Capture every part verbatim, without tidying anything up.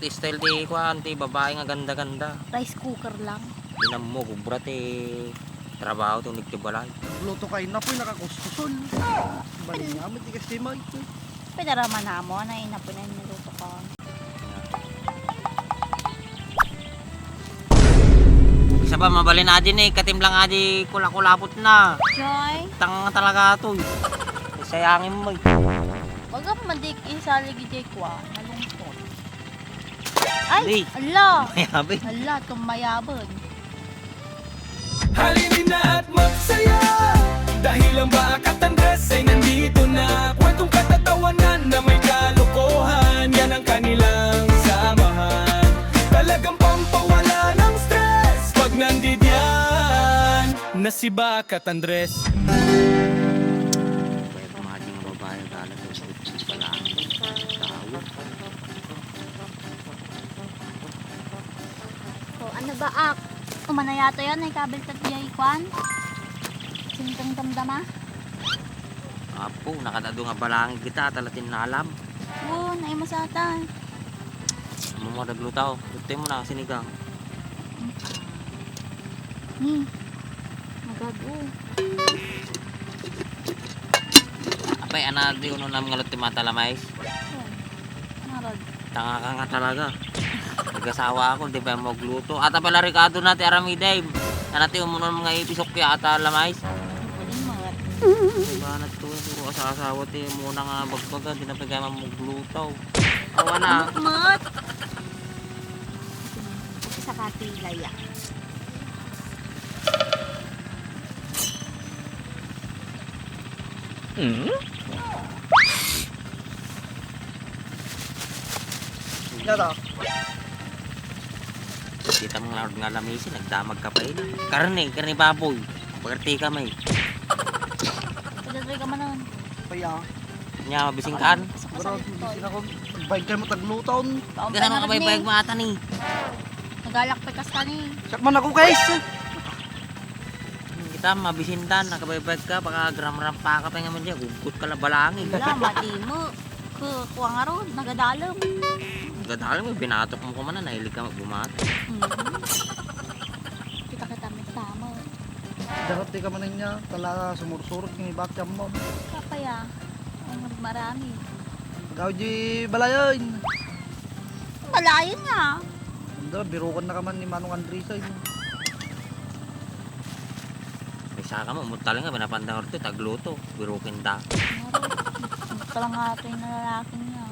Ti style ti kuan, ti babae nga ganda-ganda. Rice cooker lang. Di na mo, obra ti trabaho ti uneg ti balay. Luto kay na poy nakakuskusol. Bali nga, ti kasi mo ito. Pwede raman na mo, na inapunan niluto ko. Isa pa, mabalin adi ni, katimlang adi kula-kulapot na. Joy? Tanga talaga to. Sayangin mo eh. Wag ka madik isali gijay kwa, nalungkot. Ay, Li. Ala! Mayabi. Ala, tumayaban. Halina at magsaya dahil ang Baak at Andres ay nandito na. Kwentong katatawanan na may kalokohan, yan ang kanilang samahan. Talagang pampawala ng stress pag nandidiyan na si Baak at Andres. Kaya kumain ng babae, galat ng pala. Tao. O, ano ba, ak? Umana yata yan, ay kabiltat di ay kwan. Sintong damdama? Apo, nakadado nga balangig kita, talatin nalam. Oo, naimasata. Amo mo, daglutaw. Gusto mo na, sinigang. Ni, magago. Apay, ana, di uno nam nga luto ti mata lamais? Oo. Narag. Tanga ka nga talaga. Nagasawa ako, di pa mo agluto. Ata pala rekado na ti aramidem. Ana ti umunam nga ipisok ya ata lamais. Galing, mga. Diba na to, puro asasawa ti muna nga bagbaga, di na pagay magluto. Awa na. Ano, mat? Isa ka ti laya. Hmm? Yata. Kita mo nga, nga lamisi, nagdamag ka pa yun. Karne, karne baboy. Pagkarte kami. Pagkarte ka man nun. Kaya? Nya, mabisingkaan. Bro, bisin ako. Bayad kayo mo tagluton. Gana mo kabaybayag mo ata ni. Nagalak pa kas ka ni. Siya man ako, guys. Kita, mabisintan, nakabaybayag ka, baka gramram pa ka pa nga man dyan, gugut ka la balangin. Wala, mati mo. Ku-, kuha nga ron, nagadalem. Nagadalem, eh, binatok mo ka man, nahilig ka magbumatok. Mhm. Kita-kita mo, tama. Dapat di ka man niya, tala sumursurot, kinibat ka mo. Kapaya, ang marami. Ikaw, di balayan. Balayan nga. Anda, birukan na ka man ni Manong Andres ay. May saka mo, umutali nga, pinapandang orto, tagluto, birukin da. Umutali nga ito yung lalaki niya.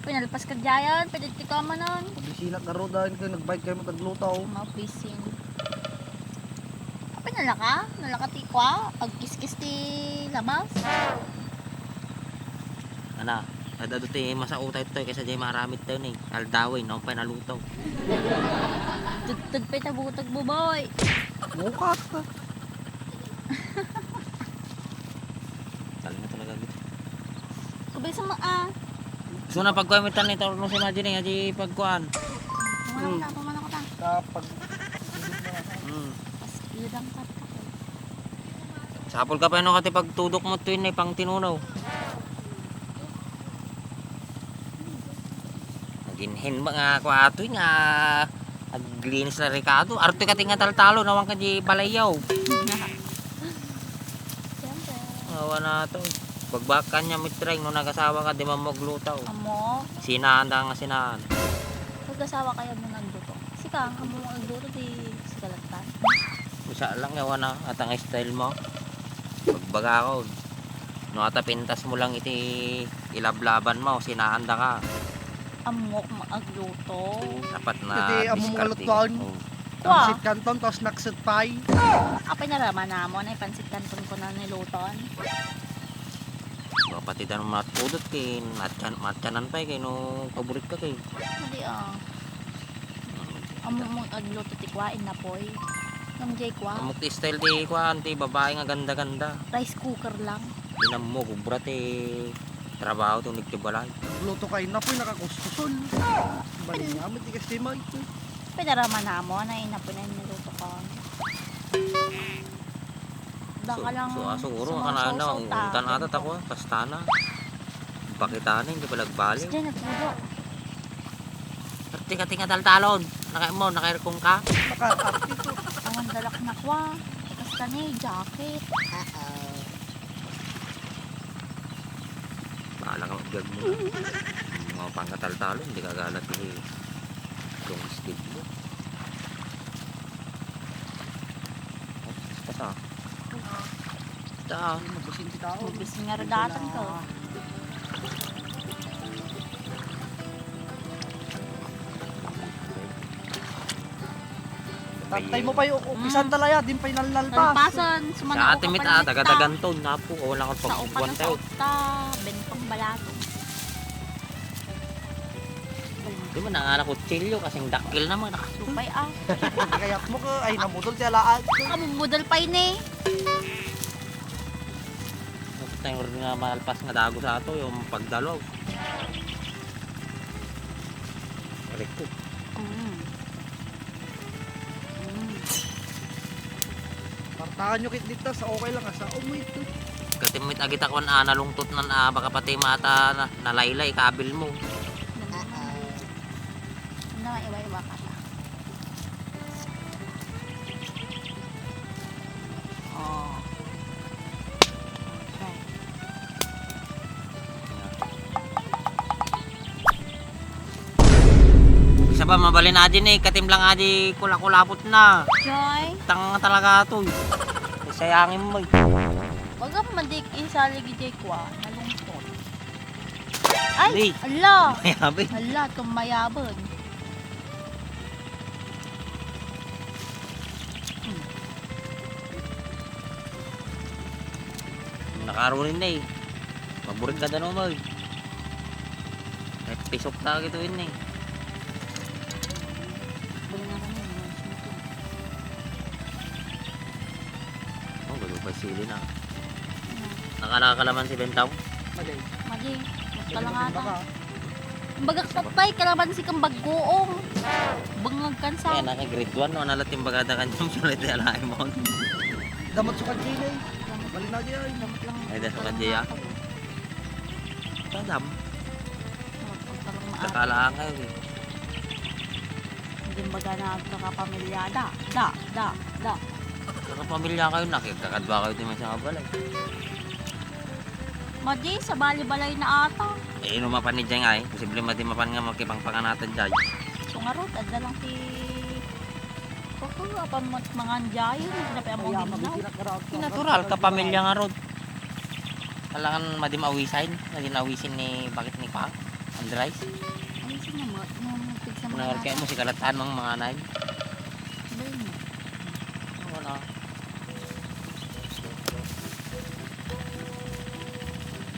Pinalpas ka diyan, pwede ti ka manon. Opisina ka ro, dahil kayo nagbayad kayo matagluto. Mapisin. Apay nalaka? Nalaka ti kwa? Agkiskis ti labas? Ana, ad-adu ti masautay toy kaysa jay maramid tayo ni. Aldawen, naon pay naluto. Tugtog pay tabutog mo, boy. Bukas ka. Talaga, talaga, gid. Kubay sa mga, ah. So, na pagkuha mo tan, ito, no, si Imagine, aji pagkuhaan. Mga Hmm. na, pamana ko ta. Sa pag- Hmm. Pas, idang kat ka po. Sapol ka pa, ano, kati pagtudok mo, tuwin na ipang tinunaw. Naginhin ba nga, kwa, atoy nga, aglinis na rekado. Arte ka ti nga taltalo, nawang ka di balayaw. Siyempre. Awa na to. Pagbakan niya, mitreng, no nagasawa ka, di man maglutaw. Amo. Sinaan da nga sinaan. Pag-asawa kayo mo nagluto. Sika, ang amo mo nagluto, di sika latan. Usa lang, yawa na, at ang style mo. Pagbaga ako, no, ata pintas mo lang iti ilablaban mo, sinaan da ka. Amok maagluto. Dapat na Iti amok diskarte. Malutuan. Oh. Kwa. Pansit Canton, tapos naksit pie. Apay naraman namo na pansit Canton ko na niluton. Mapati dan matpudot kay matyan, matyanan pa eh, kay no paborit ka kay. Hindi ah. Amo mong agluto ti kwa, inapoy. Nang jay kwa. Amok ti style ti kwa, ti babae nga ganda-ganda. Rice cooker lang. Di na mo, kubra ti trabaho ti uneg ti balay. Luto ka, inapoy, nakakuskusol. Bali nga, matigas ti may. Pwede raman namo na inapoy na niluto ko. Daka lang so, ah, siguro, sumawsaw kana na, ta. Untan ata tako, ah, kastana. Bakitanin, di pala agbali. Sige, nagpudo. Tika, tika, taltalon. Naka-, mo, naka-aircon ka? Naka-aircon to. Awan dalak na kwa. Basta ni jacket. Uh-oh. Bahala ka, magbiag mo. Mga pangkataltalon, hindi ka galat, eh. Long sleeve mo. Basta. Ta. Magbising ti tao. Magbising nga ragatan ko. Tatay mo pa yung upisan talaya, din pa yung nalnalpas. Nalpasan, sumana. Sa atin, ka mit-, pala ah, dagadagan to, napu, o, wala kang sa upa pagbuwan na tayo. Sa uta, bentong balato. Di ba, nangala kutsilyo, kasing dakkel naman, ah. Supay, ah. Kayat mo ko, ay, namudol siya laag. Amumudol pa ini. Gusto tayo rin nga malpas nga dago sa ato, yung pagdalo. Aray ko. Mm. Mm. Partakan nyo kit dito, sa okay lang, sa umoy to. Kasi may agita ko na nalungtot na, ah, baka pati mata na, nalaylay, kabil mo. Ano, iwa-iwa ka pa. Oh. Okay. Isa pa, mabalin adi ni, katim lang adi kulakulapot na. Joy? Tanga talaga to, eh. Sayangin mo, eh. Wag ka man di isali, Gijay, kwa. Nalungkot. Ay, di. Ala! Mayabin. Ala, tumayaban. Hmm. Nakarunin na, eh. Maburig ka dano mo, eh. Ay, pisok na ito yun, eh. Bali na kami, mga singko. Oh, gulo pa sili na. Ano? Nakala ka naman si Bentaw? Madi. Madi. Mas kalangatan. Baka. Kumbaga, patay ka naman si kang baggoong. Bangag kan sa. Kaya naka grade one, no? Nalat yung bagada kan yung sulit yung alain mo. Damot sa kadjila, eh. Bali na di, ay. Damot lang. Ay, damot sa kadjila. Tadam. Magpagkalang maaari. Kakalaan kayo, eh. Hindi baga na agkakapamilya. Da, da, da, da. Kakapamilya kayo, nakikakadwa kayo din sa balay. Madi, sa bali-balay na ata. Eh, ino mapan ni Jeng ay? Posible madi mapan nga makipangpanganatan dyan. So nga, Rod, adda lang ti Koko, apan mat-, mangan dyan, hindi na pa among ginaw. Natural, kapamilya nga, Rod. Kailangan madi maawisan, naging awisin ni, bakit ni Pang? Andres? Awisin na, ma-, ma-, magpigsa mga nata. Kaya mo, si kalataan mang mga anay. Bali mo. Wala.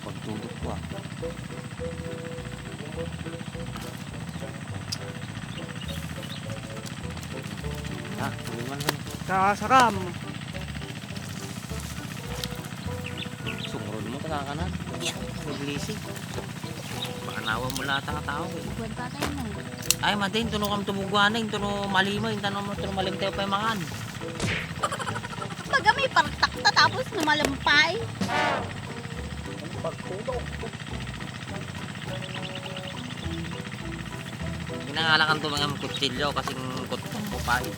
Pagtudok ko, ah. Ah, tulingan lang. Kasakam. Sumurod mo, taga kanan. Yeah. Maglisi. Pakanawan mo lahat ang tao, eh. Buwan pa tayo na. Ay, madi, intuno kam tubugwanan, intuno malima, intuno, intuno malimtayo pa yung mangan. Baga may partakta tapos lumalampay. Ginangalakan to mga kutsilyo kasing kutkot ko pa, eh.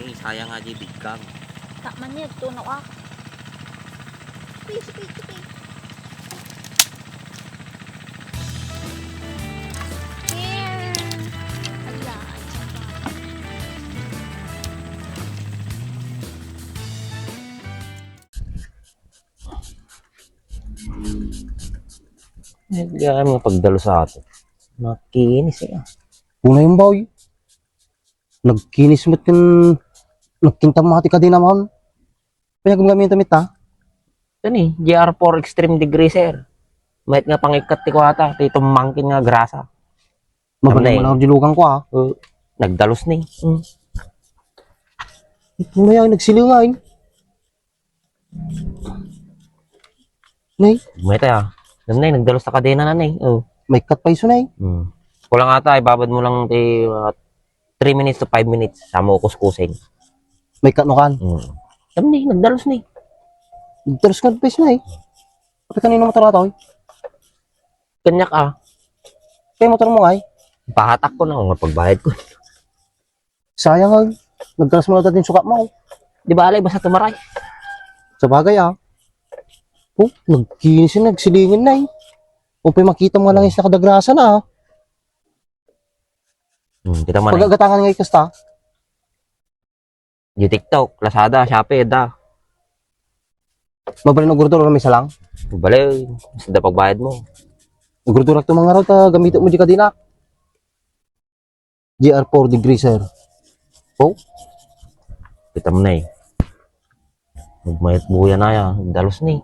Ni, sayang nga di bigkang. Tak man yun, tuno ka. Sige, sige, sige. Here. Ayan. Eh, di kami pagdalo sa ato. Makinis, eh. Una yung baw, eh. Nagkinis met ken nagkintam ti kadena man. Paggamit-gamit ta? Ito ni, G R four Extreme Degreaser. Mayat nga pangikkat ti kuwata, ti tumangkin nga grasa. Mabalin mo lang dilukan ko, ah. Uh, nagdalus ni. Mm. Ito na yan, nagsilingan. Nay? Mayta, ah. Nay, nagdalus ta kadena na, nay. Oh. May cut pa isu, nay. Hmm. Kulang ata, ibabad mo lang ti, uh, three minutes to five minutes. Sa mo kuskusin. May cut no kan? Hmm. Tam ni, nagdalus ni. Nagdalus ka pa isu, nay. Apa kanino mo tarata, oy? Kanyak, ah. Kay motor mo ngay? Pahatak ko na kung pagbayad ko. Sayang ag, nagkalas mo na din sukat mo. Di ba alay, basta tumaray. Sa bagay ah. Oh, nagkinis yun, nagsilingin na eh. Kung pa'y makita mo nga lang yung nakadagrasa na ah. Hmm, kita man eh. Pagagatangan nga ikasta. Di TikTok, Lazada, Shopee, da. Mabalin ugurdur, may salang? Bale, sa da pagbayad mo. Ugurdurak to mga raw, ta gamit mo di kadina. G R four degree, sir. Oh? Kita mo na eh. Magmayat buya na ya, dalos ni.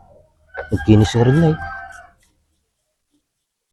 Nagkinis na rin na eh.